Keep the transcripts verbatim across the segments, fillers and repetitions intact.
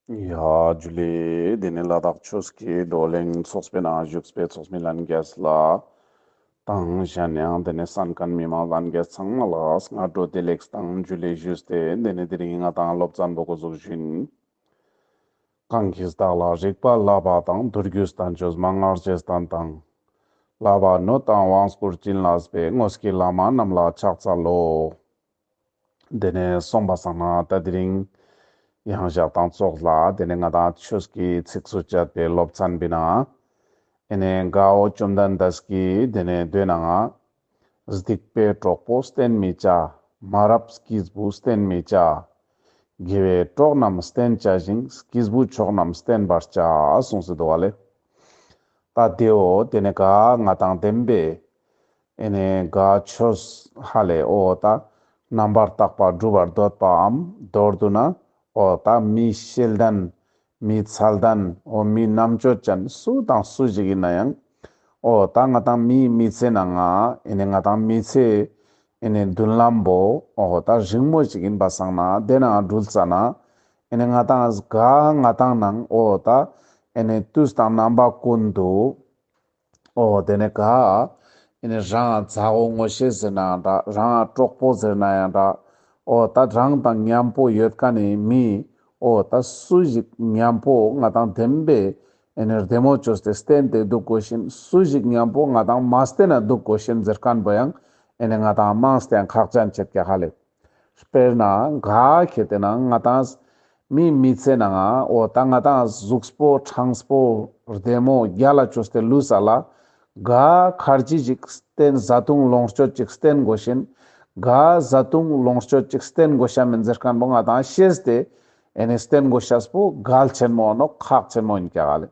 ཡ་ཇུ་ལེ། དེ་ནས་ལ་དྭགས་ཆོས་ཀྱི་བགྲོ་གླེང་ཚོགས་པའི་ནང་བཞུགས་པའི་ཚོགས་མི་ལྷན་རྒྱས་ལ་དང་གཞན་ཡང་དེ་ནས་གསན་མཁན་མི་མང་ལྷན་རྒྱས་ཚང་མ་ལ་སྔ་དྲོ་བདེ་ལེགས་དང་ཇུ་ལེ་ཞུས་ཏེ། དེ་ནས་དེ་རིང་ང་དང་སློབ་ཚན་པོ་འགོ་བཙུགས་ཤིན། གང་གིས་བདག་ལ་རིག་པ་བསླབ་པ་དང་། མདོ་རྒྱུད་བསྟན་བཅོས་མན་ངག་རྗེས་བསྟན་དང་། བསླབ་པ་ནོད་དང་དབང་བསྐུར་བྱིན་བརླབས་པའི། དངོས་ཀྱི་བླ་མ་རྣམས་ལ་ཕྱག་འཚལ་ལོ། དེ་ནས་སོང་པ་སང་ན་ད་དེ་རིང་ཡང་ཞག་དང་ཙོགས་ལ་དེ་ནས་ང་དང་ཆོས་ཀྱི་ཚིགས་སུ་བཅད་པའི་སློབ་ཚན་པའི་ནང་ཨེ་ནས་དགའ་བོ་བཅོམ་ལྡན་འདས་ཀྱིས་དེ་ནས་མདོའི་ནང་ང་སྡིག་པའི་གྲོགས་པོ་བསྟེན་མི་བྱ། མ་རབས་སྐྱེས་བུ་བསྟེན་མི་བྱ། དགེ་བའི་གྲོགས་རྣམས་བསྟེན་བྱ་ཞིང་། སྐྱེས་བུ་མཆོག་རྣམས་བསྟེན་པར་བྱ། གསུངས་སེ་འདུག་པ་ལེ། ད་དེའོ་དེ་ནས་ག་ང་དང་བདེན་པའི་ཨེ་ནས་ག་ཆོས་ཧ་ལེ་འོ་ད་རྣམ་པར་དག་པ་སྒྲུབ་པར་འདོད་པའམ། མདོར་བསྡུ་ན་འོ་ད་མི་ཤེས་ལྡན་མི་ཚད་ལྡན་འོ་མི་རྣམ་དཔྱོད་ཅན་སུ་དང་སུ་ཞིག་ཡིན་ན་ཡང་འོ་ད་ང་དང་མིའི་མི་ཚེ་ནང་ང་ཨེ་ནས་ང་དང་མི་ཚེ་ཨེ་ནས་མདུན་ལམ་པོ་འོ་ད་རིང་མོ་ཞིག་ཡིན་པ་སང་ན་དེ་ནང་འགྲུལ་ཙ་ན་ཨེ་ནས་ང་དང་ག་ང་དང་ནང་འོ་ད་ཨེ་ནས་དུས་དང་རྣམ་པ་ཀུན་ཏུ་འོ་དེ་ནས་ག་ཨེ་ནས་རང་མཛའ་བོ་ངོ་ཤེས་ཟེར་ན་ཡང་འདྲ། རང་གྲོགས་པོ་ཟེར་ན་ཡང་འདྲ། འོ་ད་རང་དང་མཉམ་པོ་ཡོད་མཁན་ནི་མི་འོ་ད་སུ་ཞིག་མཉམ་པོ་ང་དང་བདེན་པའི་ཨེ་ནས་བདེ་མོ་བཅོས་ཏེ་བསྟེན་ཏེ་འདུག་དགོས་ཤིན། སུ་ཞིག་མཉམ་པོ་ང་དང་མ་བསྟེན་ན་འདུག་དགོས་ཤིན་ཟེར་མཁན་པོ་ཡང་ཨེ་ནས་ང་དང་མང་སྟེ་ཡང་ཁག་ཅན་ཆེད་ཀྱག་ཧ་ལེ། དཔེར་ན་ག་ཁེ་ཏེ་ན་ང་དང་མིའི་མི་ཚེ་ནང་ང་འོ་ད་ང་དང་གཟུགས་པོ་གྲངས་པོ་བདེ་མོ་རྒྱལ་ལ་བཅོས་ཏེ་ལུས་ས་ལ་ག་ཁར་ཇི་ཞིག་བསྟེན་བཟའ་བཏུང་ལོངས་སྤྱོད་ཅིག་བསྟེན་དགོས་ཤིན། ག་བཟའ་བཏུང་ལོངས་སྤྱོད་ཅིག་བསྟེན་དགོས་ཤ་མིན་ཟེར་མཁན་པོ་ང་དང་ཤེས་ཏེ་ཨེ་ནས་བསྟེན་དགོས་ཤ་པོ་གལ་ཆེན་མོ་ནོག་ཁག་ཆེན་མོ་ཡིན་ཀྱག་ཧ་ལེ།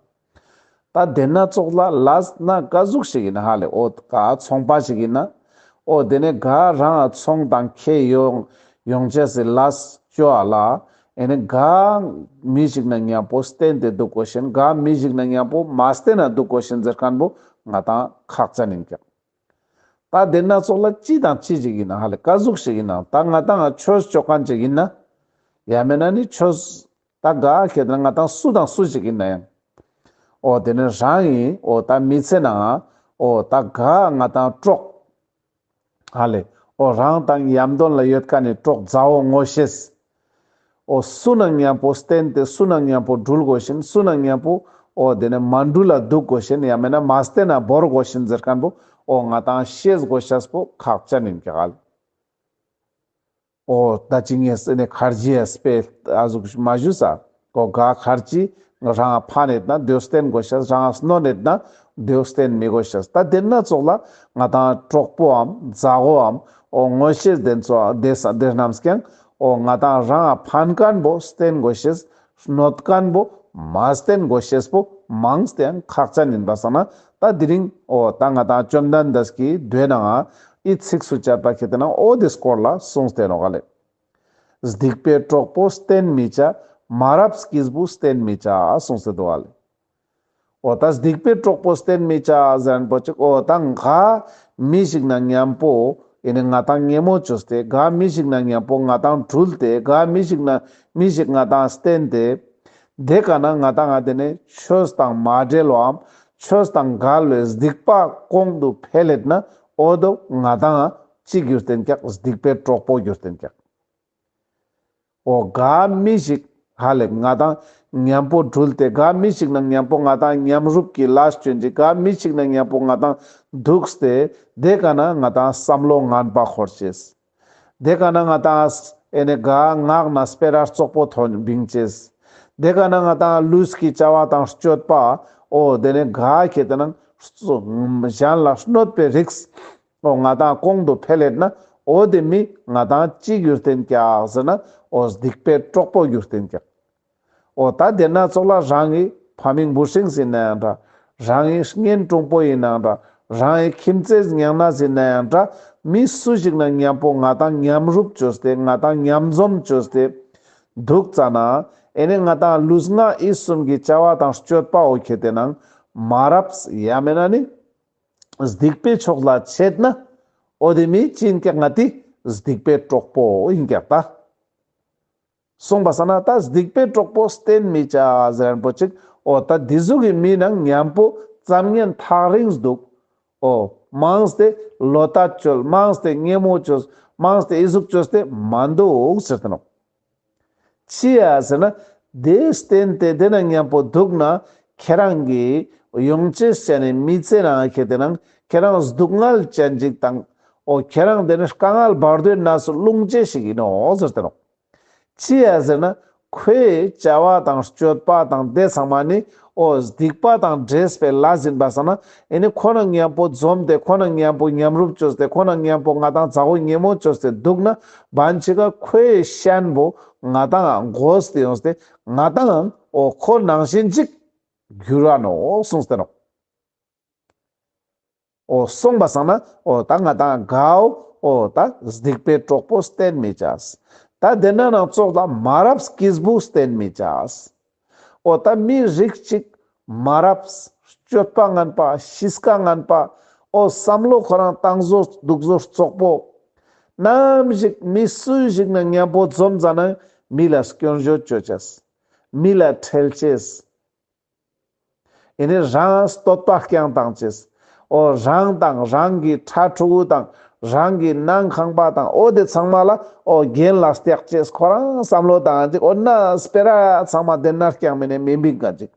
ད་དེ་ན་ཙོགས་ལ་ལས་ན་ག་ཟུག་ཞིག་ཡིན་ན་ཧ་ལེ། འོ་ག་ཚོང་པ་ཞིག་ཡིན་ན། འོ་དེ་ནས་ག་རང་ཚོང་དང་ཁེ་ཡོང་ཡོང་ཅེས་སི་ལས་ཅོ་ཨ་ལ། ཨེ་ནས་ག་མི་ཞིག་ན་མཉམ་པོ་བསྟེན་ཏེ་འདུག་དགོས་ཤིན། ག་མི་ཞིག་ན་མཉམ་པོ་མ་བསྟེན་ན་འདུག་དགོས་ཤིན་ཟེར་མཁན་པོ་ང་དང་ཁག་ཅན་ཡིན་ཀྱག་ད་དེ་ན་ཙོགས་ལ་ཅི་དང་ཅི་ཞིག་ཡིན་ན་ཧ་ལེ་ག་ཟུག་ཞིག་ཡིན་ན་ད་ང་དང་ཆོས་ཅོ་མཁན་ཅིག་ཡིན་ན། ཡང་མེད་ན་ནི་ཆོས་ད་ག་ཁེ་ཏེ་ན་ང་དང་སུ་དང་སུ་ཞིག་ཡིན་ན་ཡང་། འོ་དེ་ནས་རང་ཡིན་འོ་ད་མི་ཚེ་ནང་འོ་ད་ག་ང་དང་གྲོགས་ཧ་ལེ། འོ་རང་དང་མཉམ་དོན་ལ་ཡོད་མཁན་ནི་གྲོགས་མཛའ་བོ་ངོ་ཤེས། འོ་སུ་ན་མཉམ་པོ་བསྟེན་ཏེ་སུ་ན་མཉམ་པོ་འགྲུལ་དགོས་ཤིན། སུ་ན་མཉམ་པོ་འོ་དེ་ནས་མ་འགྲུལ་ལ་འདུག་དགོས་ཤིན། ཡང་མེད་ན་མ་བསྟེན་ན་བོར་དགོས་ཤིན་ཟེར་མཁན་པོ་འོ་ང་དང་ཤེས་དགོས་ཤ་པོ་ཁག་ཅན་ཡིན་ཀྱག་ཧ་ལེ། འོ་ད་ཅི་ངས་ཨེ་ནས་ཁར་ཇི་ཡ་དཔེ་ཨ་ཟུག་མ་ཞུས་ས། འོ་ག་ཁར་ཇི་རང་ཕན་ཡོད་ན་དེའོ་བསྟེན་དགོས་ཤ། རང་གནོད་ཡོད་ན་དེའོ་བསྟེན་མི་དགོས་ཤ། ད་དེ་ན་ཙོགས་ལ་ང་དང་གྲོགས་པོའམ་མཛའ་བོའམ་འོ་ངོ་ཤེས་དེ་ཚོ་དེ་ས་དེ་རྣམས་ཀྱང་འོ་ང་དང་རང་ཕན་མཁན་པོ་བསྟེན་དགོས་ཤེས། གནོད་མཁན་པོ་མ་བསྟེན་དགོས་ཤེས་པོ་མང་སྟེ་ཡང་ཁག་ཅན་ཡིན་པ་སང་ན། ད་དེ་རིང་འོ་ད་ང་དང་བཅོམ་ལྡན་འདས་ཀྱིས་མདོའི་ནང་ང་ཨི་ཚིགས་སུ་བཅད་པ་ཁེ་ཏེ་ན་འོ་དེ་སྐོར་ལ་གསུངས་ཏེ་ནོག་ལེ། སྡིག་པའི་གྲོགས་པོ་བསྟེན་མི་བྱ། མ་རབས་སྐྱེས་བུ་བསྟེན་མི་བྱ་གསུངས་ཏེ་འདུག་ལེ། འོ་ད་སྡིག་པའི་གྲོགས་པོ་བསྟེན་མི་བྱ་ཟེར་མཁན་པོ་ཅིག་འོ་ད་ག་མི་ཞིག་ན་མཉམ་པོ་ཨེ་ནས་ང་དང་ཉེ་མོ་བཅོས་ཏེ་ག་མི་ཞིག་ན་མཉམ་པོ་ང་དང་འགྲུལ་ཏེ་ག་མི་ཞིག་ན་མི་ཞིག་ང་དང་བསྟེན་ཏེ་དེ་ག་ན་ང་དང་ང་དེ་ནས་ཆོས་དང་མ་འབྲེལ་བའམ་ཆོས་དང་འགལ་བའི་སྡིག་པ་གོང་དུ་འཕེལ་ལེད་ན་འོ་དོ་ང་དང་ཅི་གྱུར་ཏེན་ཀྱག་སྡིག་པའི་གྲོགས་པོ་གྱུར་ཏེན་ཀྱག་འོ་ག་མི་ཞིག་ཧ་ལེ་ང་དང་མཉམ་པོ་འགྲུལ་ཏེ་ག་མི་ཞིག་ན་མཉམ་པོ་ང་དང་མཉམ་རུབ་ཀྱི་ལས་བཅོན་ཅིག་ག་མི་ཞིག་ན་མཉམ་པོ་ང་དང་འདུག་སྟེ་དེ་ག་ན་ང་དང་བསམ་བློ་ངན་པ་འཁོར་ཅེས། དེ་ག་ན་ང་དང་ཨེ་ནས་ག་ངག་ན་སྤེ་ར་རྩོག་པོ་ཐོན་བིང་ཅེས། དེ་ག་ན་ང་དང་ལུས་ཀྱི་བྱ་བ་དང་སྤྱོད་པ་འོ་དེ་ནས་ག་ཁེ་ཏེ་ན་གཞན་ལ་གནོད་པའི་རིགས་འོ་ང་དང་གོང་དུ་འཕེལ་ལེད་ན་འོ་དེ་མི་ང་དང་ཅི་གྱུར་ཏེན་ཀྱག་ཟེར་ན་འོ་སྡིག་པའི་གྲོགས་པོ་གྱུར་ཏེན་ཀྱག་འོ་ད་དེ་ན་ཙོགས་ལ་རང་གི་ཕ་མིང་བུ་སྲིང་ཟིན་ན་ཡང་འདྲ། རང་གི་གཉེན་དྲུང་པོ་ཡིན་ན་འདྲ། རང་གི་ཁྱིམ་མཚེས་ཉང་ན་ཟིན་ན་ཡང་འདྲ། མི་སུ་ཞིག་ན་མཉམ་པོ་ང་དང་མཉམ་རུབ་བཅོས་ཏེ་ང་དང་མཉམ་འཛོམས་བཅོས་ཏེ་འདུག་ཙ་ན་ཨེ་ནས་ང་དང་ལུས་ངག་ཡིད་གསུམ་གྱི་བྱ་བ་དང་སྤྱོད་པ་འོ་ཁེ་ཏེ་ན་མ་རབས་ཡང་མེད་ན་ནི་སྡིག་པའི་ཕྱོགས་ལ་ཆད་ན་འོ་དེ་མི་ཅི་ཡིན་ཀྱག་ང་དེ་སྡིག་པའི་གྲོགས་པོ་ཡིན་ཀྱག་ད། གསུངས་པ་སང་ན་ད་སྡིག་པའི་གྲོགས་པོ་བསྟེན་མི་བྱ་ཟེར་མཁན་པོ་ཅིག་འོ་ད་འདི་ཟུག་གི་མི་ནང་མཉམ་པོ་ཙམ་ཉན་ཐག་རིང་འདུག་འོ་མང་སྟེ་ལོ་ཏ་བཅོལ། མང་སྟེ་ཉེ་མོ་བཅོས། མང་སྟེ་ཨི་ཟུག་བཅོས་ཏེ་མ་འདུག་ཟེར་ཏེ་ནོག་ཅི་ཡ་ཟེར་ན། དེ་བསྟེན་ཏེ་དེ་ན་མཉམ་པོ་འདུག་ན་ཁྱེད་རང་གི་ཡོང་ཅེས་ཅན་ནི་མི་ཚེ་ནང་ཁེ་དེ་ནང་ཁྱེད་རང་སྡུག་བསྔལ་ཅན་ཅིག་དང་། འོ་ཁྱེད་རང་དེ་ནི་དཀའ་ངལ་བར་དོའི་གནས་སུ་ལྷུང་ཅེས་ཤིག་ཡིན་ནོག་ཟེར་ཏེ་ནོག་ཅི་ཡ་ཟེར་ན། ཁོའི་བྱ་བ་དང་སྤྱོད་པ་དང་དེ་ཚང་མ་ནི་འོ་སྡིག་པ་དང་འདྲེས་པའི་ལས་ཡིན་པ་སང་ན། ཨེ་ནི་ཁོ་ན་མཉམ་པོ་འཛོམས་ཏེ་ཁོ་ན་མཉམ་པོ་མཉམ་རུབ་བཅོས་ཏེ་ཁོ་ན་མཉམ་པོ་ང་དང་མཛའ་བོ་ཉེ་མོ་བཅོས་ཏེ་འདུག་ན། བན་ཆི་ཀ་ཁོའི་ཤན་པོ་ང་དང་དགོས་ཏེ་ཡོངས་ཏེ་ང་དང་འོ་ཁོ་ནང་བཞིན་ཅིག་འགྱུར་ར་ནོག་གསུངས་ཏེ་ནོག་འོ་གསུངས་པ་སང་ན་འོ་ད་ང་དང་གའོ་འོ་ད་སྡིག་པའི་གྲོགས་པོ་བསྟེན་མི་བྱ། ད་དེ་ན་ནང་ཙོགས་ལ་མ་རབས་སྐྱེས་བུ་བསྟེན་མི་བྱ། འོ་ད་མི་རིགས་ཅིག་མ་རབས་སྤྱོད་པ་ངན་པ་གཤིས་ཀ་ངན་པ་འོ་བསམ་བློ་ཁོ་རང་བཏང་བཟོ་འདུག་བཟོ་རྩོག་པོ། ནམ་ཞིག་མི་སུ་ཞིག་ན་མཉམ་པོ་འཛོམས་ཙ་ན་མི་ལ་སྐྱོན་བརྗོད་བཅོ་ཅེས། མི་ལ་ཁྲེལ་ཅེས། ཨེ་ནི་རང་བསྟོད་པ་རྐྱང་བཏང་ཅེས། འོ་རང་དང་རང་གི་ཕྲུ་གུ་དང་རང་གི་ནང་ཁང་པ་དང་འོ་དེ་ཚང་མ་ལ་འོ་གྱེན་ལ་སྟེག་ཅེས། ཁོ་རང་བསམ་བློ་བཏང་ཅིག་འོ་ན་སྤེ་ར་ཚང་མ་དེ་ན་རྐྱང་མེ་ནེ་མེ་འབིང་ག་ཅིག་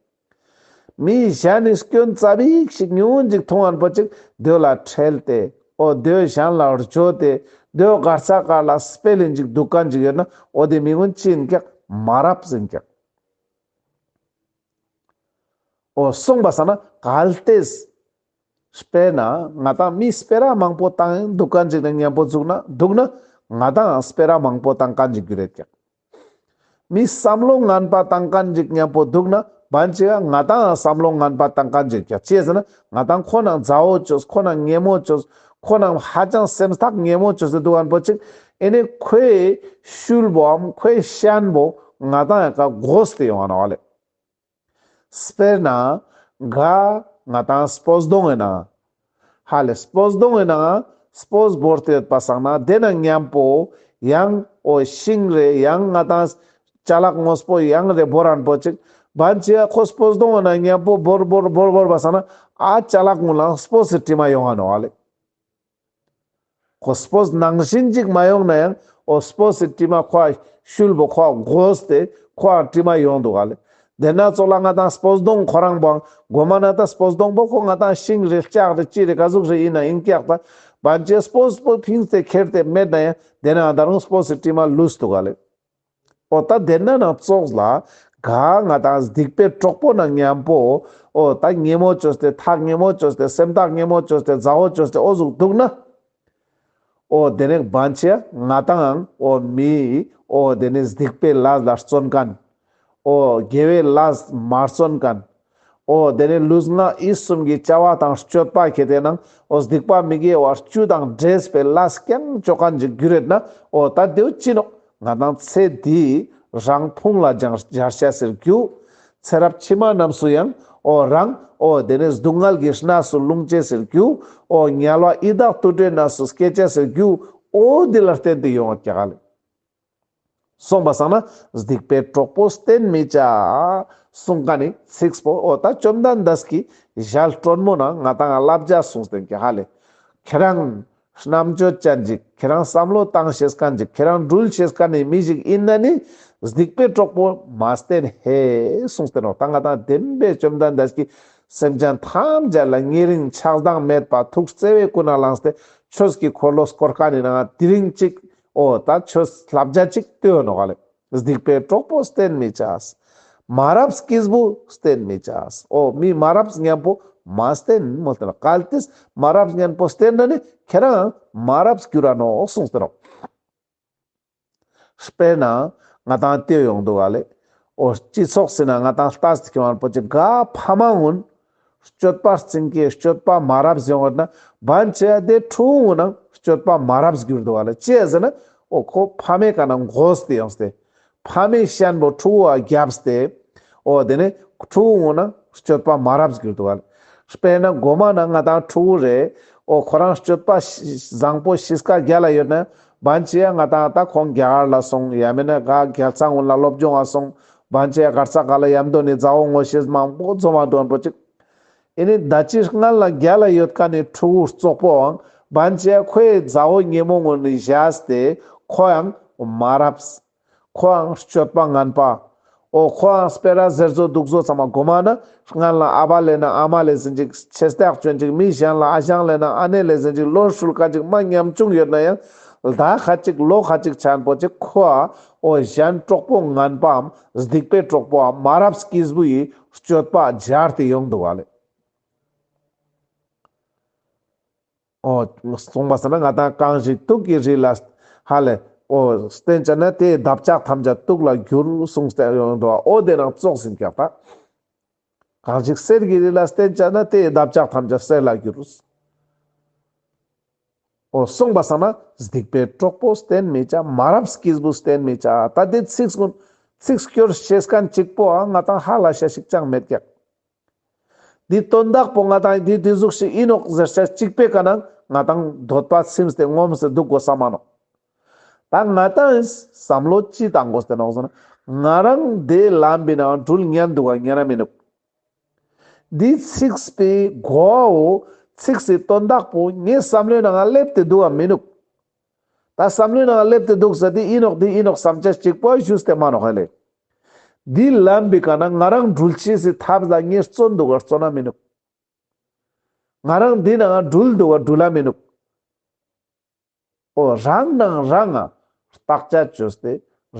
མི་གཞན་ནི་སྐྱོན་ཙ་པིག་ཞིག་ཉུང་ངུ་ཅིག་མཐོང་ངན་པོ་ཅིག་དེ་ལ་ཁྲེལ་ཏེ། འོ་དེ་གཞན་ལ་བརྗོད་དེ་དེ་གར་ས་གར་ལ་སྤེལ་ཡིན་ཅིག་འདུག་མཁན་ཅིག་ཡོད་ན་འོ་དེ་མི་ཀུན་ཅི་ཡིན་ཀྱག་མ་རབས་ཡིན་ཀྱག་འོ་གསུངས་པ་སང་ན་གལ་ཏེ། དཔེར་ན་ང་དང་མི་སྤེ་ར་མང་པོ་བཏང་འདུག་མཁན་ཅིག་དང་མཉམ་པོ་འདུག་ན་འདུག་ན་ང་དང་སྤེ་ར་མང་པོ་བཏང་མཁན་ཅིག་འགྱུར་རེད་ཀྱག་མི་བསམ་བློ་ངན་པ་བཏང་མཁན་ཅིག་མཉམ་པོ་འདུག་ན་བན་ཆི་ཀ་ང་དང་བསམ་བློ་ངན་པ་བཏང་མཁན་ཅིག་ཀྱག་ཅི་ཟེར་ན་ང་དང་ཁོ་ན་མཛའ་བོ་བཅོས། ཁོ་ན་ཉེ་མོ་བཅོས། ཁོ་ན་ཧ་ཅང་སེམས་ཐག་ཉེ་མོ་བཅོས་ཏེ་འདུག་མཁན་པོ་ཅིག་ཨེ་ནི་ཁོའི་ཤུལ་བོའམ་ཁོའི་ཤན་པོ་ང་དང་ཡ་ཀ་དགོས་ཏེ་ཡོང་ང་ནོག་ལེ། དཔེར་ན་ག་ང་དང་སྤོས་སྡོང་ཡིན་ན། ཧ་ལེ་སྤོས་སྡོང་ཡིན་ན་སྤོས་བོར་ཏེ་ཡོད་པ་སང་ན་དེ་ན་མཉམ་པོ་ཡང་འོ་ཤིང་རེ་ཡང་ང་དང་ཅ་ལག་དངོས་པོ་ཡང་རེ་བོར་མཁན་པོ་ཅིག་བན་ཆི་ཀ་ཁོ་སྤོས་སྡོང་ཡིན་ན་མཉམ་པོ་བོར་བོར་བོར་བོར་བ་སང་ན་ཨ་ཅ་ལག་ཀུན་ལ་སྤོས་སི་དྲི་མ་ཡོང་ང་ནོག་ལེ། ཁོ་སྤོས་ནང་བཞིན་ཅིག་མ་ཡོང་ན་ཡང་འོ་སྤོས་སི་དྲི་མ་ཁོ་ཤུལ་བོ་ཁོ་དགོས་ཏེ་ཁོ་དྲི་མ་ཡོང་འདུག་ག་ལེ། དེ་ན་ཙོགས་ལ་ང་དང་སྤོས་སྡོང་ཁོ་རང་བོ་གོ་མ་ན་ད་སྤོས་སྡོང་པོ་ཁོ་ང་དང་ཤིང་རེ་ལྕགས་རེ་ཅི་རེ་ག་ཟུག་རེ་ཡིན་ན་ཡིན་ཀྱག་ད་བན་ཆི་ཀ་སྤོས་པོ་ཕིངས་ཏེ་ཁྱེར་ཏེ་མེད་ན་ཡང་དེ་ན་ད་རུང་སྤོས་སི་དྲི་མ་ལུས་འདུག་ག་ལེ། འོ་ད་དེ་ན་ནང་ཙོགས་ལ་ག་ང་དང་སྡིག་པའི་གྲོགས་པོ་ན་མཉམ་པོ་འོ་ད་ཉེ་མོ་བཅོས་ཏེ་ཐག་ཉེ་མོ་བཅོས་ཏེ་སེམས་ཐག་ཉེ་མོ་བཅོས་ཏེ་མཛའ་བོ་བཅོས་ཏེ་འོ་ཟུག་འདུག་ན། འོ་དེ་ནས་བན་ཆི་ཀ་ང་དང་འོ་མི་འོ་དེ་ནས་སྡིག་པའི་ལས་ལ་བརྩོན་མཁན། འོ་དགེ་བའི་ལས་མ་བརྩོན་མཁན། འོ་དེ་ནས་ལུས་ངག་ཡིད་གསུམ་གྱི་བྱ་བ་དང་སྤྱོད་པ་ཁེ་དེ་ནང་འོ་སྡིག་པ་མི་དགེ་བ་བཅུ་དང་འདྲེས་པའི་ལས་རྐྱང་བཅོ་མཁན་ཅིག་འགྱུར་རེད་ན་འོ་ད་དེའུ་ཅི་ནོག་ང་དང་ཚེ་འདིའི་རང་ཕུང་ལ་སྦྱར་ཤེས་སི་རྒྱུ། ཚེ་རབས་ཕྱི་མ་རྣམས་སུ་ཡང་འོ་རང་འོ་དེ་ནས་སྡུག་བསྔལ་གྱི་གནས་སུ་ལྷུང་ཅེས་སི་རྒྱུ། འོ་དམྱལ་བ་ཡི་དྭགས་དུད་འགྲོའི་གནས་སུ་སྐྱེ་ཅེས་སི་རྒྱུ། འོ་འདི་ལ་བརྟེན་ཏེ་ཡོང་བ་ཀྱག་ལེ། གསུངས་པ་སང་ན་སྡིག་པའི་གྲོགས་པོ་བསྟེན་མི་བྱ། གསུངས་མཁན་ནི་ཚིག་པོ་འོ་ད་བཅོམ་ལྡན་འདས་ཀྱིས་ཞལ་དྲོན་མོ་ན་ང་དང་བསླབ་བྱ་གསུངས་ཏེ་ཀྱག་ཧ་ལེ། ཁྱེད་རང་རྣམ་དཔྱོད་ཅན་ཅིག་ཁྱེད་རང་བསམ་བློ་བཏང་ཤེས་མཁན་ཅིག་ཁྱེད་རང་འགྲུལ་ཤེས་མཁན་ནི་མི་ཞིག་ཡིན་ན་ནི་སྡིག་པའི་གྲོགས་པོ་མ་བསྟེན་ཧེ་གསུངས་ཏེ་ནོག་ད་ང་དང་བདེན་པའི་བཅོམ་ལྡན་འདས་ཀྱིས་སེམས་ཅན་ཐམས་ཅད་ལ་ཉེ་རིང་ཆགས་སྡང་མེད་པ་ཐུགས་བརྩེ་བས་ཀུན་ནས་བསླངས་ཏེ་ཆོས་ཀྱི་འཁོར་ལོ་བསྐོར་མཁན་ནི་ནང་དེ་རིང་ཅིག་འོ་ད་ཆོས་བསླབ་བྱ་ཅིག་སྟོན་ནོག་ལེ། སྡིག་པའི་གྲོགས་པོ་བསྟེན་མི་བྱ། མ་རབས་སྐྱེས་བུ་བསྟེན་མི་བྱ། འོ་མི་མ་རབས་མཉམ་པོ་མ་བསྟེན་མོལ་ཏེ་ནོག་གལ་ཏེ་མ་རབས་མཉམ་པོ་བསྟེན་ན་ནི་ཁྱེད་རང་མ་རབས་འགྱུར་ར་ནོག་གསུངས་ཏེ་ནོག་དཔེར་ན་ང་དང་ལྟོས་ཡོང་འདུག་ག་ལེ། འོ་སྤྱི་ཚོགས་སི་ནང་ང་དང་ལྟས་ཏེ་ཁྱེར་བ་པོ་ཅིག་ག་ཕ་མ་ཀུན་སྤྱོད་པ་རྩིང་ཁེ་སྤྱོད་པ་མ་རབས་ཡོང་བ་ན་བན་ཆི་ཀ་དེ་ཕྲུ་གུ་ཀུན་ནང་སྤྱོད་པ་མ་རབས་འགྱུར་འདུག་ག་ལེ། ཅི་ཟེར་ན་འོ་ཁོ་ཕ་མའི་ཀ་ནས་དགོས་ཏེ་ཡོངས་ཏེ་ཕ་མའི་ཤན་པོ་ཕྲུ་གུ་ལ་རྒྱབ་སྟེ་འོ་དེ་ནས་ཕྲུ་གུ་ཀུན་ནང་སྤྱོད་པ་མ་རབས་འགྱུར་འདུག་ག་ལེ། དཔེར་ན་གོ་མ་ན་ང་དང་ཕྲུ་གུ་རེ་འོ་ཁོ་རང་སྤྱོད་པ་བཟང་པོ་གཤིས་ཀ་རྒྱལ་ལ་ཡོད་ན་ བན་ཆེ་ཡ་ང་ཏང་ད་ཁོང་རྒྱ་གར་ལ་སོང་། ཡང་མེད་ན་ག་རྒྱལ་ཚང་ཀུན་ལ་སློབ་སྦྱོང་ང་སོང་། བན་ཆེ་ཡ་གར་ས་ག་ལ་ཡམ་དོ་ནི་མཛའ་བོ་ངོ་ཤེས་མང་པོ་འཛོམས་མ་འདུག་པོ་ཅིག་ཨེ་ནི་ད་ཅི་སྔན་ལ་རྒྱལ་ལ་ཡོད་མཁན་ནི་ཕྲུ་གུ་ཙོག་པོའང་བན་ཆེ་ཡ་ཁོའི་མཛའ་བོ་ཉེ་མོ་ངོ་ནི་བཞག་སྟེ་ཁོ་ཡང་མ་རབས། ཁོའང་སྤྱོད་པ་ངན་པ། འོ་ཁོའང་སྤེ་ར་ཟེར་ཚོ་འདུག་ཚོ་ཚང་མ་གོ་མ་ན་སྔན་ལ་ཨ་བ་ལེ་ན་ཨ་མ་ལེ་ཟེར་ཅིག་ཆེ་སྟག་ཅོན་ཅིག་མི་གཞན་ལ་ཨ་ཞང་ལེ་ན་ཨ་ནེ་ལེ་ཟེར་ཅིག་ལོ་ཧྲུལ་ཁ་ཅིག་མ་ཉམ་ཆུང་ཡོད་ན་ཡང་ཟླ་ཁ་ཅིག་ལོ་ཁ་ཅིག་ཆན་པོ་ཅིག་ཁོའ་འོ་གཞན་གྲོགས་པོ་ངན་པའམ་སྡིག་པའི་གྲོགས་པོའམ་མ་རབས་སྐྱེས་བུ་ཡི་སྤྱོད་པ་སྦྱར་ཏེ་ཡོང་འདུག་ག་ལེ། འོ་གསུངས་པ་སང་ན་ང་ཏང་གང་ཞིག་དུག་གི་རི་ལ་ཧ་ལེ། འོ་བསྟེན་བྱ་ན་དེའི་འདབ་ཆགས་ཐམས་ཅད་དུག་ལ་འགྱུར་གསུངས་ཏེ་ཡོང་འདུག་འོ་དེ་རང་ཙོགས་ཡིན་ཀྱག་ད། གང་ཞིག་གསེར་གྱི་རི་ལ་བསྟེན་བྱ་ན་དེའི་འདབ་ཆགས་ཐམས་ཅད་གསེར་ལ་འགྱུར། འོ་གསུངས་པ་སང་ན་སྡིག་པའི་གྲོགས་པོ་བསྟེན་མི་བྱ། མ་རབས་སྐྱེས་བུ་བསྟེན་མི་བྱ། ད་དེ་ཚིག་ཀུན་ཚིག་སྐྱོར་ཤེས་མཁན་གཅིག་པོའང་ང་ཏང་ཧ་ལ་ཤ་ཞིག་ཅང་མེད་ཀྱག་འདི་དོན་དག་པོ་ང་ཏང་འདི་འདི་ཟུག་ཞིག་ཡིན་ནོག་ཟེར་ཤ་གཅིག་པའི་ཀ་ནང་ང་ཏང་འདོད་པ་ཚིམས་ཏེ་ངོམས་ཏེ་འདུག་དགོས་ས་མ་ནོག་ད་ང་ཏང་བསམ་བློ་ཅི་བཏང་དགོས་ཏེ་ནོག་ཟེར་ན་ང་རང་འདི་ལམ་པའི་ནང་འགྲུལ་ཉན་འདུག་ག་ཉན་ན་མི་ནུག་འདི་ཚིག་པའི་གོ་བའོ་ཚིག་སི་དོན་དག་པོ་ངའི་བསམ་བློའི་ནང་སླེབས་ཏེ་འདུག་ག་མི་ནུག་ད་བསམ་བློའི་ནང་སླེབས་ཏེ་འདུག་ཟེར་ཏེ་ཡིན་ནོག་འདི་ཡིན་ནོག་བསམ་བྱ་གཅིག་པོ་ཞུས་ཏེ་མ་ནོག་ཧ་ལེ། འདི་ལམ་པའི་ཀ་ན་ང་རང་འགྲུལ་ཅེས་སི་ཐབས་ལ་ངས་བརྩོན་འདུག་ག་བརྩོན་ན་མི་ནུག་ང་རང་འདི་ནང་འགྲུལ་འདུག་ག་འགྲུལ་ལ་མི་ནུག་འོ་རང་ནང་རང་ང་བརྟག་དཔྱད་བཅོས་ཏེ་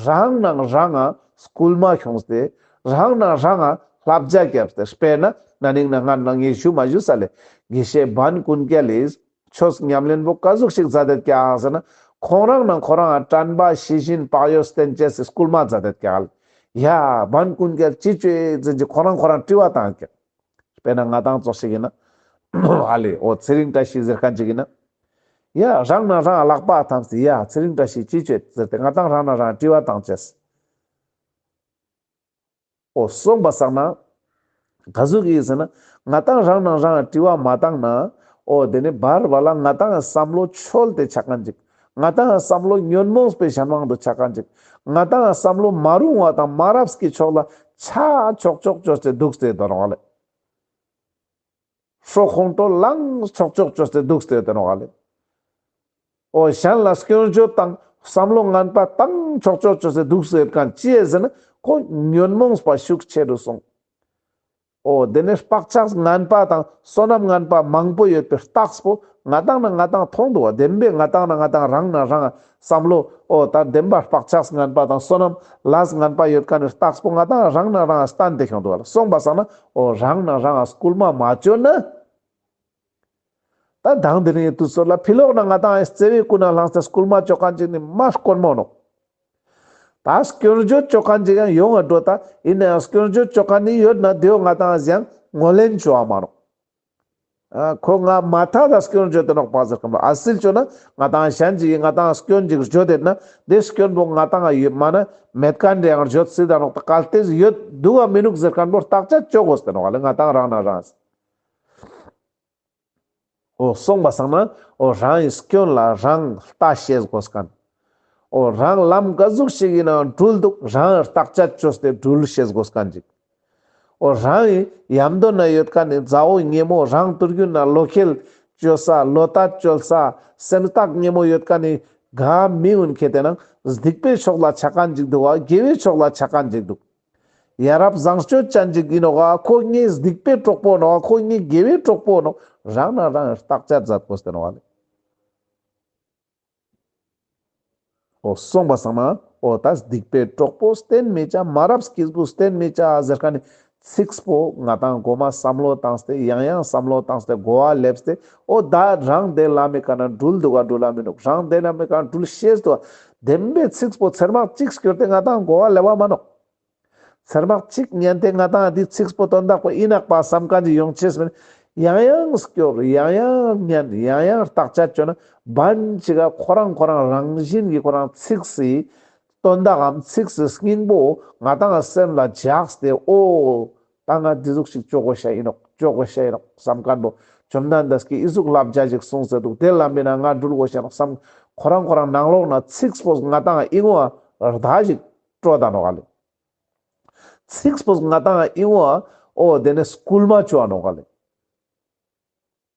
རང་ནང་རང་ང་སྐུལ་མ་ཁྱོངས་ཏེ་རང་ནང་རང་ང་བསླབ་བྱ་བརྒྱབ་སྟེ་དཔེར་ན་ན་ནིང་ན་ང་ནང་ངས་ཞུ་མ་ཞུ་ས་ལེ་དགེ་བཤེས་འབན་ཀུན་རྒྱལ་ལིས་ཆོས་ཉམས་ལེན་པོ་ག་ཟུག་ཞིག་མཛད་དེ་ཀྱག་ཟེར་ན། ཁོང་རང་ནང་ཁོ་རང་དྲན་པ་ཤེས་བཞིན་བག་ཡོད་བསྟེན་ཅེས་སི་སྐུལ་མ་མཛད་དེ་ཀྱག་ཡ་འབན་ཀུན་རྒྱལ་ཅི་བཅོས་ཟེར་གྱི་ཁོ་རང་ཁོ་རང་དྲི་བ་བཏང་ཀྱག་དཔེར་ན་ང་ཏང་ཙོགས་ཤིག་ཡིན་ན། ཨ་ལེ་འོ་ཚེ་རིང་བཀྲ་ཤིས་ཟེར་མཁན་ཅིག་ཡིན་ན། ཡ་རང་ནང་རང་ལག་པ་འཐམས་ཏེ་ཡ་ཚེ་རིང་བཀྲ་ཤིས་ཅི་བཅོས་ཟེར་ཏེ་ང་ཏང་རང་ནང་རང་དྲི་བ་བཏང་ཅེས། འོ་སོང་པ་སང་ན་ག་ཟུག་ཡིན་ཟེར་ན་ང་ཏང་རང་ནང་རང་དྲི་བ་མ་བཏང་ན། འོ་དེ་ནི་བར་བར་ལ་ང་ཏང་བསམ་བློ་འཆོལ་ཏེ་ཆ་མཁན་ཅིག་ང་ཏང་བསམ་བློ་ཉོན་མོངས་པའི་གཞན་དབང་དུ་ཆ་མཁན་ཅིག་ང་ཏང་བསམ་བློ་མ་རུང་བ་དང་མ་རབས་ཀྱི་ཕྱོགས་ལ་ཆ་ཆོག་ཆོག་བཅོས་ཏེ་འདུག་སྟེ་དོ་རང་ལེ། ཧྲོ་ཁོང་ཁྲོ་ལངས་ཆོག་ཆོག་བཅོས་ཏེ་འདུག་སྟེ་དོ་རང་ལེ། འོ་གཞན་ལ་སྐྱོན་བརྗོད་དང་བསམ་བློ་ངན་པ་བཏང་ཆོག་ཆོག་བཅོས་ཏེ་འདུག་ཟེར་མཁན་ཅི་ཡིན་ཟེར་ན་ཁོ་ཉོན་མོངས་པ་ཤུགས་ཆེ་རུ་སོང་། འོ་དེ་ནས་བག་ཆགས་ངན་པ་དང་བསོད་ནམས་ངན་པ་མང་པོ་ཡོད་པའི་རྟགས་པོ་ང་ཏང་ན་ང་ཏང་མཐོང་འདུག་བ། བདེན་པའི་ང་ཏང་ན་ང་ཏང་རང་ན་རང་བསམ་བློ་འོ་ད་བདེན་པ་བག་ཆགས་ངན་པ་དང་བསོད་ནམས་ལས་ངན་པ་ཡོད་མཁན་ནི་རྟགས་པོ་ང་ཏང་རང་ན་རང་བསྟན་ཏེ་ཁྱོང་འདུག་བ། སོང་པ་སང་ན་འོ་རང་ན་རང་སྐུལ་མ་མ་བཅོས་ན། ད་དང་དེ་རིང་དུས་ཚོད་ལ་ཕི་ལོག་ན་ང་ཏང་བརྩེ་བའི་ཀུན་ནས་བསླངས་ཏེ་སྐུལ་མ་བཅོ་མཁན་ཅིག་ནི་མ་དཀོན་མོ་ནོག་ད་སྐྱོན་བརྗོད་བཅོ་མཁན་ཅིག་ཡང་ཡོང་ང་འགྲོ། ད་ཡིན་ན་ཡང་སྐྱོན་བརྗོད་བཅོ་མཁན་ནི་ཡོད་ན་དེའོ་ང་ཏང་ཡང་ངོས་ལེན་བཅོ་བ་མ་ནོག་ཨ་ཁོ་ང་མ་ཐག་ད་སྐྱོན་བརྗོད་དེ་ནོག་པ་ཟེར་གམ་ཨ་སིལ་བཅོ་ན་ང་ཏང་གཞན་ཅིག་ང་ཏང་སྐྱོན་ཅིག་བརྗོད་དེ་ན་དེ་སྐྱོན་པོ་ང་ཏང་ཡོད་མ་ན་མེད་མཁན་རེ་ཡང་བརྗོད་སྲིད་ད་ནོག་ད་གལ་ཏེ་ཡོད་འདུག་ག་མི་འདུག་ཟེར་མཁན་པོ་བརྟག་དཔྱད་བཅོ་དགོས་ཏེ་ནོག་ལེ་ང་ཏང་རང་ན་རང་། འོ་སོང་པ་སང་ན་འོ་རང་གི་སྐྱོན་ལ་རང་ལྟ་ཤེས་དགོས་མཁན། འོ་རང་ལམ་ག་ཟུག་ཞིག་ཡིན་ན་འགྲུལ་འདུག་རང་བརྟག་དཔྱད་བཅོས་ཏེ་འགྲུལ་ཤེས་དགོས་མཁན་ཅིག་འོ་རང་གི་ཡམ་དོ་ན་ཡོད་མཁན་ནི་མཛའ་བོ་ཉེ་མོ་རང་དུར་རྒྱུ་ན་བློ་ཁེལ་བཅོལ་ས་བློ་ཐད་བཅོལ་ས་སེམས་ཐག་ཉེ་མོ་ཡོད་མཁན་ནི་ག་མི་འུན་ཁེ་ཏེ་ན་སྡིག་པའི་ཕྱོགས་ལ་ཆ་མཁན་ཅིག་འདུག་ག་དགེ་བའི་ཕྱོགས་ལ་ཆ་མཁན་ཅིག་འདུག་ཡ་རབས་བཟང་སྤྱོད་ཅན་ཅིག་ཡིན་ནོག་ག་ཁོ་ངའི་སྡིག་པའི་གྲོགས་པོ་ནོག་ག་ཁོ་ངའི་དགེ་བའི་གྲོགས་པོ་ནོག་རང་ན་རང་བརྟག་དཔྱད་མཛད་དགོས་ཏེ་ནོག་ལེ། འོ་སོང་པ་སང་ན་འོ་ད་སྡིག་པའི་གྲོགས་པོ་བསྟེན་མི་བྱ། མ་རབས་སྐྱེས་བུ་བསྟེན་མི་བྱ་ཟེར་མཁན་ནི་ཚིག་པོ་ང་ཏང་གོ་མ་བསམ་བློ་བཏང་སྟེ་ཡང་ཡང་བསམ་བློ་བཏང་སྟེ་གོ་བ་ལེབས་ཏེ་འོ་ད་རང་དེ་ལམ་མི་ཀ་ན་འགྲུལ་འདུག་ག་འགྲུལ་ལ་མི་འདུག་རང་དེ་ལམ་མི་ཀ་ན་འགྲུལ་ཤེས་འདུག་ག་བདེན་པའི་ཚིག་པོ་ཚེར་མ་གཅིག་སྐྱོར་ཏེ་ང་ཏང་གོ་བ་ལེབ་བ་མ་ནོག་ཚེར་མ་གཅིག་ཉན་ཏེ་ང་ཏང་འདི་ཚིག་པོ་དོན་དག་པོ་ཡིན་ནག་པ་བསམ་མཁན་ཅིག་ཡོང་ཅེས་མིན། ཡང་ཡང་སྐྱོར་ཡང་ཡང་ཉན་ཡང་ཡང་བརྟག་དཔྱད་བཅོ་ན་བན་ཅིག་ག་ཁོ་རང་ཁོ་རང་རང་བཞིན་གྱི་ཁོ་རང་ཚིག་སི་དོན་དག་གམ་ཚིག་སི་སྙིང་པོ་ང་ཏང་སེམས་ལ་འཇགས་ཏེ་འོ་ད་ང་འདི་ཟུག་ཞིག་བཅོ་དགོས་ཤ་ཡིན་ནོག་བཅོ་དགོས་ཤ་ཡིན་ནོག་བསམ་མཁན་པོ་བཅོམ་ལྡན་འདས་ཀྱིས་ཨི་ཟུག་བསླབ་བྱ་ཞིག་གསུངས་ཏེ་འདུག་དེ་ལམ་མི་ན་ང་འགྲུལ་དགོས་ཤ་ཡིན་ནོག་བསམ། ཁོ་རང་ཁོ་རང་ནང་ལོགས་ན་ཚིགས་པོ་ང་ཏང་ཨིན་བ་རྡ་ཞིག་སྤྲོད་ད་ནོག་ལེ། ཚིགས་པོ་ང་ཏང་ཨིན་བ་འོ་དེ་ནས་སྐུལ་མ་བཅོ་འ་ནོག་ལེ།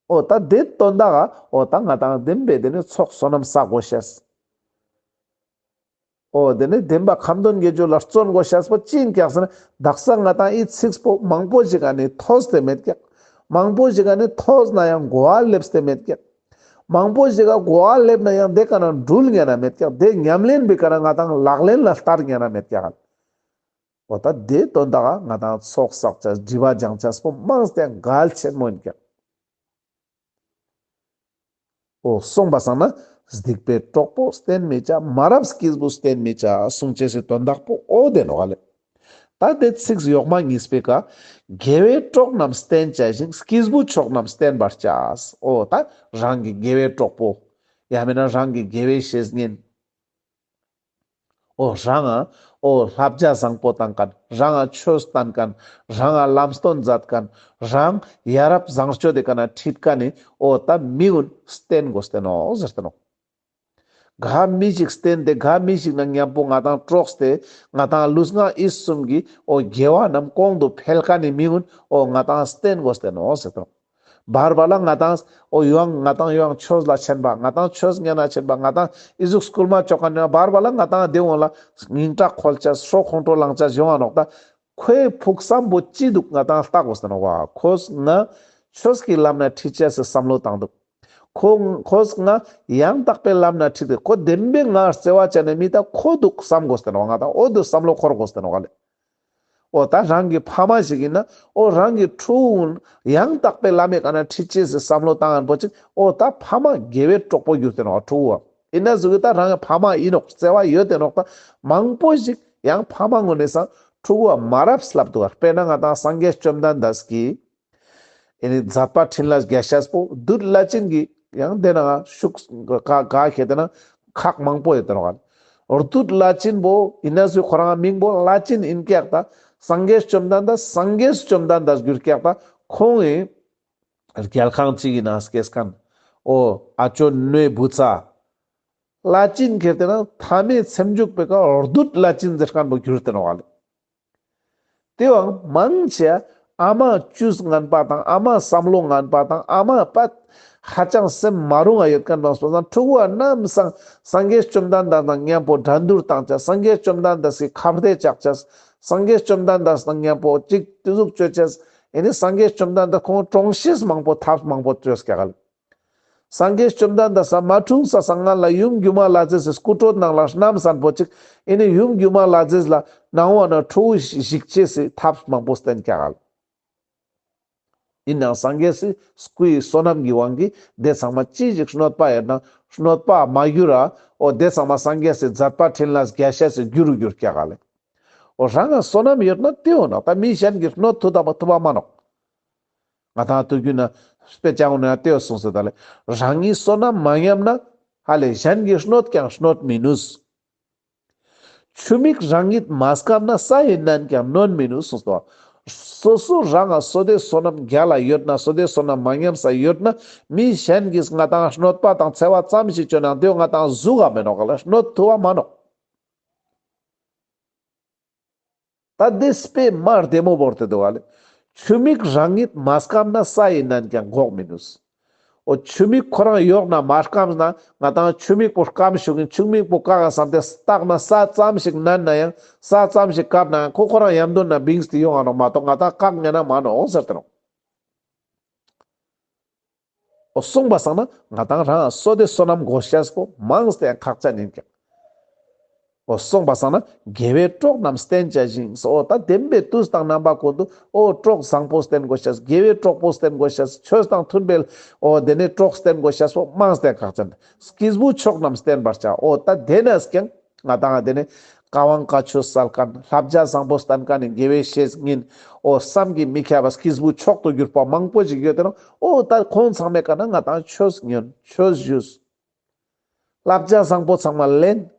འོ་ད་དེ་དོན་དག་ག་འོ་ད་ང་ཏང་བདེན་པའི་དེ་ནས་ཚོགས་བསོད་ནམས་བསགས་དགོས་ཤེས། འོ་དེ་ནས་བདེན་པ་ཁ་འདོན་དགེ་སྦྱོར་ལ་བརྩོན་དགོས་ཤེས་པོ་ཅི་ཡིན་ཀྱག་ཟེར་ན། དག་ས་ང་ཏང་ཨི་ཚིགས་པོ་མང་པོ་ཞིག་ག་ནི་ཐོས་ཏེ་མེད་ཀྱག། མང་པོ་ཞིག་ག་ནི་ཐོས་ན་ཡང་གོ་བ་ལེབས་ཏེ་མེད་ཀྱག། མང་པོ་ཞིག་ག་གོ་བ་ལེབས་ན་ཡང་དེ་ཀ་ན་འགྲུལ་ཉན་ན་མེད་ཀྱག། དེ་ཉམས་ལེན་པའི་ཀ་ན་ང་ཏང་ལག་ལེན་ལ་བསྟར་ཉན་ན་མེད་ཀྱག། འོ་ད་དེ་དོན་དག་ག་ང་ཏང་ཚོགས་བསགས་ཅེས་སྒྲིབ་པ་སྦྱང་ཅེས་པོ་མང་སྟེ་གལ་ཆེན་མོ་ཡིན་ཀྱག། འོ་གསུངས་པ་སང་ན་སྡིག་པའི་གྲོགས་པོ་བསྟེན་མི་བྱ། མ་རབས་སྐྱེས་བུ་བསྟེན་མི་བྱ་གསུང་ཅེས་སི་དོན་དག་པོ་འོ་དེ་ནོག་ལེ། ད་དེ་ཚིགས་ཡོག་མ་གཉིས་པའི་ཀ་དགེ་བའི་གྲོགས་རྣམས་བསྟེན་བྱ་ཞིང་། སྐྱེས་བུ་མཆོག་རྣམས་བསྟེན་པར་བྱ། འོ་ད་རང་གི་དགེ་བའི་གྲོགས་པོ་ཡང་མིན་ན་རང་གི་དགེ་བའི་བཤེས་གཉེན། འོ་རང་ང་འོ་བསླབ་བྱ་བཟང་པོ་བཏང་མཁན། རང་ང་ཆོས་བསྟན་མཁན། རང་ང་ལམ་སྟོན་མཛད་མཁན། རང་ཡ་རབས་བཟང་སྤྱོད་དེ་ཀ་ན་ཁྲིད་མཁན་ནི་འོ་ད་མི་གུན་བསྟེན་དགོས་ཏེ་ནོག་ཟེར་ཏེ་ནོག། ག་མི་ཞིག་བསྟེན་ཏེ་ག་མི་ཞིག་ན་མཉམ་པོ་ང་ཏང་འགྲོགས་ཏེ་ང་ཏང་ལུས་ངག་ཡིད་གསུམ་གྱི་འོ་དགེ་བ་རྣམས་གོང་དུ་འཕེལ་མཁན་ནི་མི་གུན་འོ་ང་ཏང་བསྟེན་དགོས་ཏེ་ནོག་ཟེར་ཏེ་ནོག། བར་བར་ལ་ང་ཏང་འོ་ཡོང་ང་ཏང་ཡོང་ཆོས་ལ་ཆེན་པ། ང་ཏང་ཆོས་ཉན་ན་ཆེན་པ། ང་ཏང་ཨི་ཟུག་སྐུལ་མ་བཅོ་མཁན་ཡོང་བར་བར་ལ་ང་ཏང་དེ་འོང་ལ་སྙིང་ཁྲག་ཁོལ་ཅེས་སྲོག་ཁོང་ཁྲོ་ལངས་ཅེས་ཡོང་ང་ནོག། ད་ཁོའི་ཕུགས་བསམ་པོ་ཅི་འདུག་ང་ཏང་ལྟ་དགོས་ཏེ་ནོག་པ། ཁོས་ང་ཆོས་ཀྱི་ལམ་ན་ཁྲིད་ཅེས་སི་བསམ་བློ་བཏང་འདུག། ཁོ་ཁོས་ང་ཡང་དག་པའི་ལམ་ན་ཁྲིད་དེ་ཁོ་བདེན་པའི་ང་བརྩེ་བ་ཅན་ནི་མི་ད་ཁོ་འདུག་བསམ་དགོས་ཏེ་ནོག། ང་ཏང་འོ་དེ་བསམ་བློ་འཁོར་དགོས་ཏེ་ནོག་ལེ། འོ་ད་རང་གི་ཕ་མ་ཞིག་ཡིན་ན་འོ་རང་གི་ཕྲུ་གུ་ཡང་དག་པའི་ལམ་མི་ཀ་ན་ཁྲིད་ཅེས་སི་བསམ་བློ་བཏང་ཡིན་པོ་ཅིག། འོ་ད་ཕ་མ་དགེ་བའི་གྲོགས་པོ་གྱུར་ཏེ་ནོག་ཕྲུ་གུ་བ། ཡིན་ན་ཟུག་གི་ད་རང་གི་ཕ་མ་ཡིན་ནོག། བརྩེ་བ་ཡོད་དེ་ནོག། ད་མང་པོ་ཞིག་ཡང་ཕ་མ་ངོས་ནས་སང་ཕྲུ་གུ་བ་མ་རབས་ལབ་འདུག། དཔེར་ན་ང་ཏང་སངས་རྒྱས་བཅོམ་ལྡན་འདས་ཀྱིས་ཨེ་ནི་མཛད་པ་འཕྲིན་ལས་རྒྱས་ཤེས་པོ་བདུད་བླ་ཆེན་གྱི་ཡང་དེ་ནང་ཤུགས་ག་ག་ཁེ་དེ་ན་ཁག་མང་པོ་ཡོད་དེ་ནོག། བདུད་བླ་ཆེན་པོ་ཡིན་ན་ཟུག་ཁོ་རང་མིང་པོ་བླ་ཆེན་ཡིན་ཀྱག། ད་སངས་རྒྱས་བཅོམ་ལྡན་འདས་སངས་རྒྱས་བཅོམ་ལྡན་འདས་གྱུར་ཀྱག། ད་ཁོང་ངི་རྒྱལ་ཁང་གཅིག་གི་ནང་སྐྱེས་མཁན་འོ་ཨ་ཅོ་ནོའི་བུ་ཚ་བླ་ཆེན་ཁེ་དེ་ན་ཐ་མའི་སེམས་འཇུག་པའི་ཀ་བདུད་བླ་ཆེན་ཟེར་མཁན་པོ་གྱུར་ཏེ་ནོག་ལེ། དེའང་མང་ཆེ་ཨ་མ་བཅུ་ངན་པ་དང་ཨ་མ་བསམ་བློ་ངན་པ་དང་ཨ་མ་པ་ཧ་ཅང་སེམས་མ་རུང་ང་ཡོད་མཁན་པ་སོང་ཙང་ཕྲུ་གུ་བ་ནམ་སང་སངས་རྒྱས་བཅོམ་ལྡན་འདས་དང་མཉམ་པོ་འགྲན་བསྡུར་བཏང་ཅེས། སངས་རྒྱས་བཅོམ་ལྡན་འདས་སི་ཁ་བརྡ་བཅག་ཅེས། སངས་རྒྱས་བཅོམ་ལྡན་འདས་དང་མཉམ་པོ་ཅིག་དེ་ཟུག་བཅོ་ཅེས། ཨེ་ནི་སངས་རྒྱས་བཅོམ་ལྡན་འདས་ཁོང་གྲོངས་ཤེས་མང་པོ་ཐབས་མང་པོ་བཅོས་ཀྱག་ལེ། སངས་རྒྱས་བཅོམ་ལྡན་འདས་ས་མ་འཁྲུངས་ས་སང་སྔ་ལ་ཡུམ་སྒྱུ་མ་ལྷ་མཛེས་སི་སྐུ་དྲོད་ནང་ལ་བསྣམས་ས་པོ་ཅིག། ཨེ་ནི་ཡུམ་སྒྱུ་མ་ལྷ་མཛེས་ལ་ནང་བ་ན་ཁྲོ་བོ་ཞིག་ཅེས་སི་ཐབས་མང་པོ་བསྟན་ཀྱག་ལེ། ཡིན་ནའང་སངས་རྒྱས་སི་སྐུའི་བསོད་ནམས་ཀྱི་དབང་གིས་དེ་ཚང་མ་ཅི་ཞིག་གནོད་པ་ཡོད་ན་གནོད་པ་མ་གྱུར་ར། འོ་དེ་ཚང་མ་སངས་རྒྱས་སི་མཛད་པ་འཕྲིན་ལས་རྒྱས་ཤེས་སི་རྒྱུ་རུ་གྱུར་ཀྱག་ལེ། འོ་རང་ང་བསོད་ནམས་ཡོད་ན་དེའོ་ན་ད་མི་གཞན་གྱིས་གནོད་ཐུབ་ད་པ་ཐུབ་པ་མ་ནོག། ང་ཏང་དུས་རྒྱུན་ན་དཔེ་ཆ་ངོ་ན་དེའོ་གསུངས་སོ་ད་ལེ། རང་ཉིད་བསོད་ནམས་མ་ཉམས་ན་ཧ་ལས་གཞན་གྱིས་གནོད་ཀྱང་གནོད་མི་ནུས། ཆུ་མིག་རང་ཉིད་མ་སྐམ་ན་ས་ཡི་གནས་ཀྱང་ནོན་མི་ནུས་གསུངས་སོ། སོ་སོ་རང་ང་བསོད་བདེ་བསོད་ནམས་རྒྱ་ལ་ཡོད་ན་བསོད་བདེ་བསོད་ནམས་མ་ཉམས་ས་ཡོད་ན་མི་གཞན་གྱིས་ང་ཏང་གནོད་པ་དང་འཚེ་བ་ཙམ་ཞིག་བཅོས་ན་དེའོ་ང་ཏང་ཟུག་ག་མེ་ནོག་ལེ། གནོད་ཐུབ་བ་མ་ནོག། ད་འདི་དཔེ་མ་བདེ་མོ་བོར་ཏེ་འདུག་ག་ལེ། ཆུ་མིག་རང་ཉིད་མ་སྐམ་ན་ས་ཡི་གནས་ཀྱང་འགོག་མི་ནུས། འོ་ཆུ་མིག་ཁོ་རང་ཡོག་ན་མ་སྐམ་ན་ང་ཏང་ཆུ་མིག་པོ་སྐམ་ཞུགས་ཡིན། ཆུ་མིག་པོ་བཀག་ག་བསམ་སྟེ་བཏགས་ན་ས་ཙམ་ཞིག་མནན་ན་ཡང་ས་ཙམ་ཞིག་བཀབ་ན་ཡང་ཁོ་ཁོ་རང་ཡམ་དོན་ན་བིངས་ཏེ་ཡོང་ང་ནོག་མ་གཏོགས་ང་ཏང་བཀག་ཉན་ན་མ་ནོག་ཟེར་ཏེ་ནོག། འོ་གསུངས་པ་སང་ན་ང་ཏང་རང་བསོད་བདེ་བསོད་ནམས་དགོས་ཤེས་པོ་མང་སྟེ་ཁག་ཅན་ཡིན་ཀྱག། འོ་གསུངས་པ་སང་ན་དགེ་བའི་གྲོགས་རྣམས་བསྟེན་བྱ་ཞིང་། འོ་ད་བདེན་པའི་དུས་དང་རྣམ་པ་ཀུན་ཏུ་འོ་གྲོགས་བཟང་པོ་བསྟེན་དགོས་ཤེས། དགེ་བའི་གྲོགས་པོ་བསྟེན་དགོས་ཤེས། ཆོས་དང་མཐུན་པའི་འོ་དེ་ནས་གྲོགས་བསྟེན་དགོས་ཤེས་པོ་མང་སྟེ་ཁག་ཅན། སྐྱེས་བུ་མཆོག་རྣམས་བསྟེན་པར་བྱ། འོ་ད་དེ་ནས་ཀྱང་ང་ཏང་དེ་ནས་བཀའ་དབང་བཀའ་ཆོས་སྩལ་མཁན་བསླབ་བྱ་བཟང་པོ་བསྟན་མཁན་ནི་དགེ་བའི་བཤེས་གཉེན་འོ་བསམ་གྱིས་མི་ཁྱབ་པ་སྐྱེས་བུ་མཆོག་ཏུ་གྱུར་པ་མང་པོ་ཞིག་ཡོད་དེ་ནོག། འོ་ད་ཁོང་ཚང་མའི་ཀ་ན་ང་ཏང་ཆོས་ཉོན་ཆོས་ཞུས། བསླབ་བྱ་བཟང་པོ་ཚང་མ་ལེན།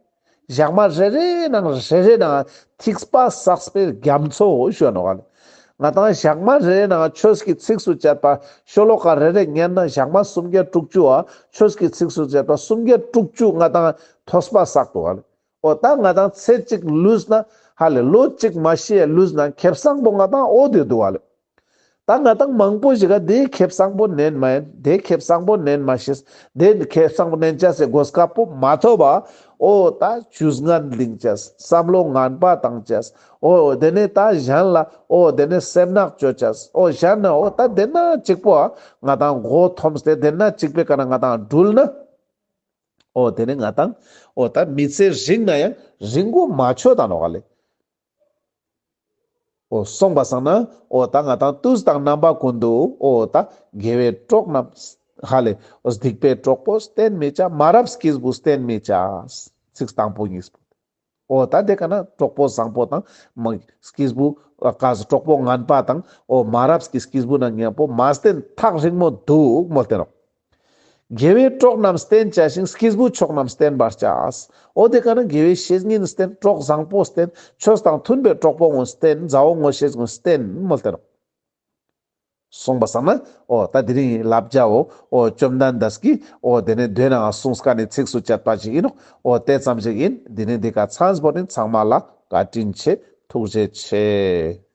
ཞག་མ་རེ་རེ་ནང་རེ་རེ་ནང་ཐིགས་པ་བསགས་པའི་རྒྱ་མཚོ་ཞུ་ནོག་ལེ། ང་ཏང་ཞག་མ་རེ་རེ་ནང་ཆོས་ཀྱི་ཚིགས་སུ་བཅད་པ་ཤོ་ལོ་ཀ་རེ་རེ་ཉན་ན་ཞག་མ་སུམ་བརྒྱ་དྲུག་ཅུ་བ་ཆོས་ཀྱི་ཚིགས་སུ་བཅད་པ་སུམ་བརྒྱ་དྲུག་ཅུ་ང་ཏང་ཐོས་པ་བསགས་འདུག་བ་ལེ། འོ་ད་ང་ཏང་ཚེ་གཅིག་ལུས་ན་ཧ་ལེ་ལོ་གཅིག་མ་ཤི་ཡ་ལུས་ན་ཁེ་བཟང་པོ་ང་ཏང་འོ་དེ་འདུག་བ་ལེ། ད་ང་ཏང་མང་པོ་ཞིག་ག་དེ་ཁེ་བཟང་པོ་ནན་མ་ཡིན། དེ་ཁེ་བཟང་པོ་ནན་མ་ཤེས། དེ་ཁེ་བཟང་པོ་ནན་ཅེས་སི་གོ་སྐབས་པོ་མ་ཐོབ་པ། འོ་ད་ཇུས་ངན་ལིང་ཅེས། བསམ་བློ་ངན་པ་བཏང་ཅེས། འོ་དེ་ནས་ད་གཞན་ལ་འོ་དེ་ནས་སེམས་ནག་ཅོ་ཅེས། འོ་གཞན་ན་འོ་ད་དེ་ན་གཅིག་པོ་ང་ཏང་མགོ་འཐོམས་ཏེ་དེ་ན་གཅིག་པའི་ཀ་ན་ང་ཏང་འགྲུལ་ན། འོ་དེ་ནས་ང་ཏང་འོ་ད་མི་ཚེ་རིང་ན་ཡང་རིང་པོ་མ་ཆོད་ད་ནོག་ལེ། འོ་སོང་པ་སང་ན་འོ་ད་ང་ཏང་དུས་དང་རྣམ་པ་ཀུན་ཏུ་འོ་ད་དགེ་བའི་གྲོགས་རྣམས་ཧ་ལེ་འོ་སྡིག་པའི་གྲོགས་པོ་བསྟེན་མི་བྱ། མ་རབས་སྐྱེས་བུ་བསྟེན་མི་བྱ། ཚིག་དང་པོ་གཉིས་པོ། འོ་ད་དེ་ཀ་ན་གྲོགས་པོ་བཟང་པོ་དང་མ་སྐྱེས་བུ་ཨ་ག་ཟུག་གྲོགས་པོ་ངན་པ་དང་འོ་མ་རབས་ཀྱི་སྐྱེས་བུ་ན་མཉམ་པོ་མ་བསྟེན་ཐག་རིང་མོ་འདུག་མོལ་ཏེ་ནོག། དགེ་བའི་གྲོགས་རྣམས་བསྟེན་བྱ་ཞིང་། སྐྱེས་བུ་མཆོག་རྣམས་བསྟེན་པར་བྱ། འོ་དེ་ཀ་ན་དགེ་བའི་བཤེས་གཉེན་བསྟེན། གྲོགས་བཟང་པོ་བསྟེན། ཆོས་དང་མཐུན་པའི་གྲོགས་པོ་ངོ་བསྟེན། མཛའ་བོ་ངོ་ཤེས་ངོ་བསྟེན་མོལ་ཏེ་ནོག། སོང་པ་སང་ན་འོ་ད་དེ་རིང་ལབ་བྱའོ། འོ་བཅོམ་ལྡན་འདས་ཀྱིས་འོ་དེ་ནས་མདོའི་ནང་གསུངས་ཀ་ནས་ཚིགས་སུ་བཅད་པ་ཞིག་ཡིན་ནོག། འོ་དེ་ཙམ་ཞིག་ཡིན། དེ་ནས་འདི་ཀ་ཚང་པོ་ནི་ཚང་མ་ལ་བཀའ་དྲིན་ཆེ། ཐུགས་རྗེ་ཆེ།